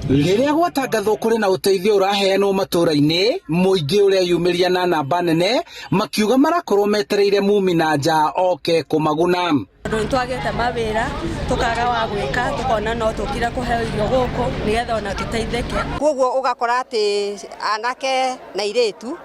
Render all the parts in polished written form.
Rĩrĩa gwatangathwo kũrĩ na ũteithio ũraheanwo matũũra-inĩ, mũingĩ ũreyumĩria na namba nene makiuga marakorwo metereire mumi na nja oke kũmaguna. Tondũ nĩ twagĩte mawĩra, tũkaga wa gwĩka, tũkona no tũkire kũheo irio gũkũ nĩgetha ona tũteithĩke. Koguo ũgakora atĩ anake na airĩtu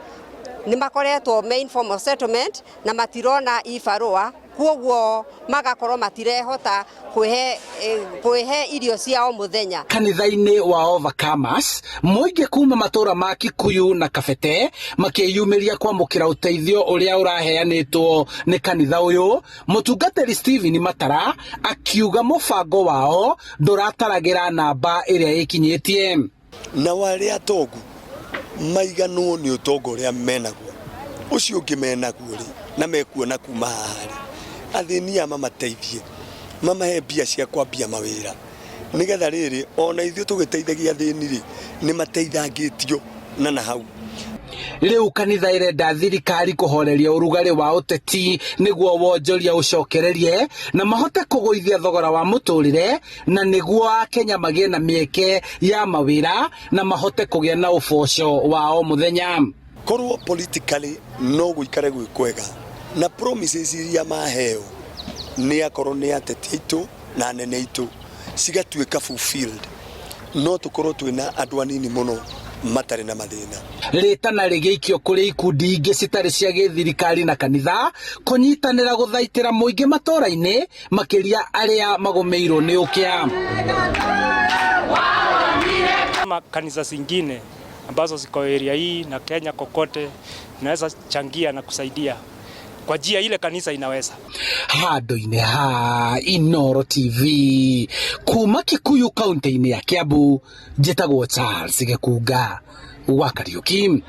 nĩ makoretwo me informal settlement na matirona ibarũa, koguo magakorwo matirehota kwĩhe irio cia o mũthenya. Kanitha-inĩ wa Overcomers, mũingĩ kuma matũra ma Kikuyu na Kabete makĩyumĩria kwamũkĩra ũteithio ũrĩa ũraheanĩtwo nĩ kanitha ũyũ. Mũtungatĩri Stephen Matara akiuga mũbango wao ndũrataragĩra namba ĩrĩa ĩkinyĩtie. Nao arĩa atongu maiganwo nĩ ũtonga ũrĩa menaguo, ũcio ũngĩ menaguo rĩ, na mekuona kuma haha rĩ, athĩni aya mamateithie, mamahe mbia cia kwambia mawĩra, nĩgetha rĩrĩ ona ithuĩ tũgĩteithagia athĩni rĩ, nĩ mateithangĩtio na na hau. Rĩu kanitha ĩrenda thirikari kũhoreria ũrugarĩ wa ũteti nĩguo wonjoria ũcokererie na mahote kũgũithia thogora wa mũtũrĩre na nĩguo Akenya magĩe na mĩeke ya mawĩra na mahote kũgĩa na ũboco wa o mũthenya. Korwo politically no gũikare gwĩ kwega na promises iria maheo nĩ akorwo nĩ ateti aitũ na anene aitũ cigatuĩka fulfilled, no tũkorwo twĩna andũ anini mũno matarĩ na mathĩna. Rĩtana rĩgĩikio kũrĩ ikundi ingĩ citarĩ cia gĩthirikari na kanitha kũnyitanĩra gũthaitĩra mũingĩ matũũra-inĩ makĩria arĩa magũmĩirwo nĩ ũkĩa. Kama kanisa zingine ambazo ziko area hii na Kenya kokote inaweza changia na kusaidia kwa njia ile kanisa inaweza. Handũ-inĩ ha Inooro TV kuma Kikuyu kaunti-inĩ ya Kiambu, njĩtagwo Charles Gĩkunga wa Kariuki.